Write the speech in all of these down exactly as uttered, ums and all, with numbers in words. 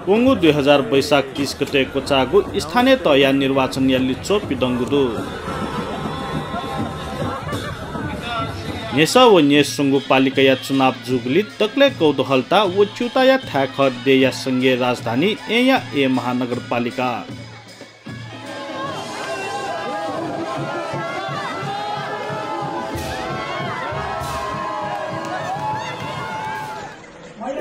वंगु दुई हजार वैशाख तीस गते क्वचाःगु स्थानीय तहया निर्वाचनया लिच्वः पिदंगु दु। न्ह्यसः व न्ह्यसंगु पालिकाया चुनाव जूगुलिं दकलय् कौतूहलता व च्यूताया थाय् खः देय्‌या संघीय राजधानी येँया येँ महानगरपालिका।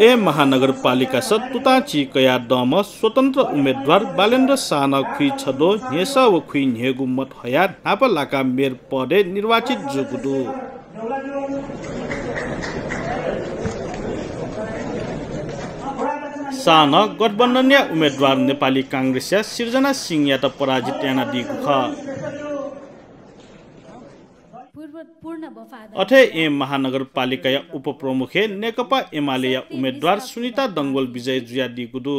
येँ महानगरपालिकास तुतां चिकयादीम्ह स्वतन्त्र उम्मेदवार बालेन्द्र साहनं खुइछद्वः न्ह्यसः व खुइन्हय्‌गू मत हयाः न्हापा लाकाः मेयर पदय् निर्वाचित जूगु दु। साहनं गठबन्धनया उम्मेदवार नेपाली कांग्रेसया सिर्जना सिंहयात पराजित यानादीगु खः। पूर्ण वफादार अथे येँ महानगरपालिकाया उपप्रमुखय् नेकपा एमालेया उम्मेदवार सुनिता डंगोल विजय जुयादीगु दु।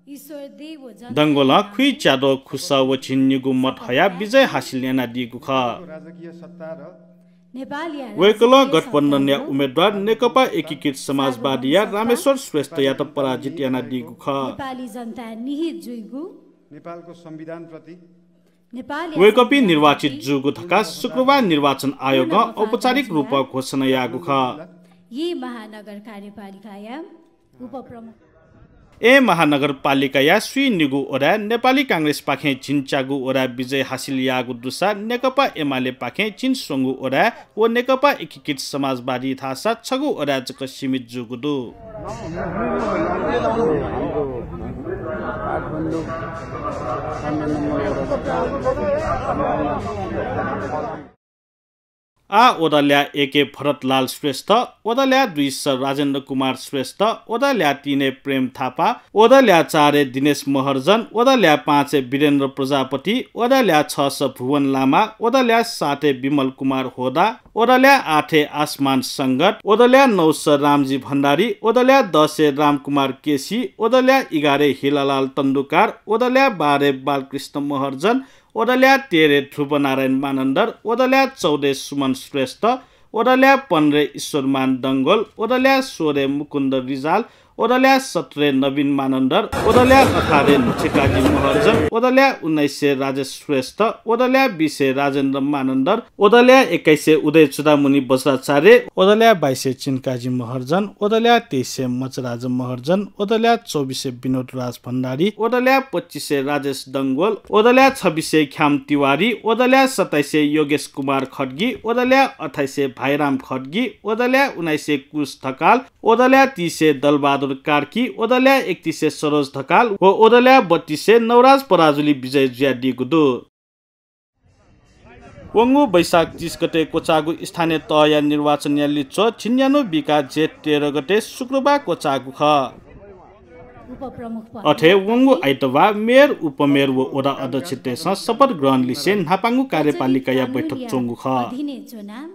ईश्वर देव जन डंगोलं खुइच्याद्वः खुसः व झिंनिगू मत हयाः विजय हासिल यानादीगु खः। नेपालया वय्‌कलं राजकीय गठबन्धनया सत्ताको उम्मेदवार नेकपा एकीकृत समाजवादीया रामेश्वर श्रेष्ठयात पराजित यानादीगु खः। नेपाली जनता निहित जुइगु नेपालको संविधानप्रति नेपालया वय्‌कःपिं संविधान निर्वाचित जूगु धकाः शुक्रबार निर्वाचन आयोगं औपचारिक रूपं घोषणा याःगु खः। येँ महानगर कार्यपालिकाया उपप्रमुख येँ महानगरपालिकाया स्वीनिगू वडाय् नेपाली कांग्रेसपाखें झिंच्यागू वडाय् विजय हासिल याःगु दुसा नेकपा एमालेपाखें झिंस्वंगू वडाय् व नेकपा एकीकृत समाजवादी धाःसा छगू वडाय् जक सीमित जूगु दु। आ वडा ल्याः एकय् भरतलाल श्रेष्ठ, वडा ल्याः दुइस राजेन्द्र कुमार श्रेष्ठ, वडा ल्याः तीनय् प्रेम थापा, वडा ल्याः चारय् दिनेश महर्जन, वडा ल्याः पाँचय् वीरेन्द्र प्रजापति, वडा ल्याः छस भुवन लामा, वडा ल्याः सातय् विमल कुमार होदा, वडा ल्याः आठय् आसमान संगत, वडा ल्याः नौस रामजी भण्डारी, वडा ल्याः दसय् रामकुमार केसी, वडा ल्याः एघारय् हिलालाल तण्डुकार, वडा ल्याः बाह्रय् बालकृष्ण महर्जन, वडा ल्याः तेह्रय् ध्रुवनारायण मानन्धर, वडा ल्याः चौधय् सुमन श्रेष्ठ, वडा ल्याः पन्ध्रय् ईश्वरमान डंगोल, वडा ल्याः सोह्रय् मुकुन्द रिजाल, वडा ल्याः सत्रय् नवीन मानन्धर, वडा ल्याः अठारय् न्हछेकाजी महर्जन, वडा ल्याः उन्नाइसय् राजेश श्रेष्ठ, वडा ल्याः बिसय् राजेन्द्र मानन्धर, वडा ल्याः एक्काइसय् उदय चूडामणि बज्राचार्य, वडा ल्याः बाइसय् चिनकाजी महर्जन, वडा ल्याः तेइसय् मचराज महर्जन, वडा ल्याः चौबिसय् विनोद राज भण्डारी, वडा ल्याः पच्चिसय् राजेश डंगोल, वडा ल्याः छब्बिसय् ख्याम तिवारी, वडा ल्याः सत्ताइसय् योगेश कुमार खड्गी, वडा ल्याः अट्ठाइसय् भाइराम खड्गी, वडा ल्याः उन्नाइसय् कुश ढकाल, वडा ल्याः तीसय् दलबहादुर कार्की, वडा ल्याः एकतिसय् सरोज ढकाल व वडा ल्याः बत्तिसय् नवराज पराजुली विजय जुयादीगु दु। वंगु वैशाख तीस गते क्वचाःगु स्थानीय तहया निर्वाचनया लिच्वः झिंन्यान्हु बिकाः जेठ तेह्र गते शुक्रबार क्वचाःगु खः। उपप्रमुख पद अथे वंगु आइतबार मेयर, उपमेयर व वडा अध्यक्षतय्सं शपथ ग्रहण लिसें न्हापांगु कार्यपालिकाया बैठक च्वंगु खः। अधीनय् च्वनाः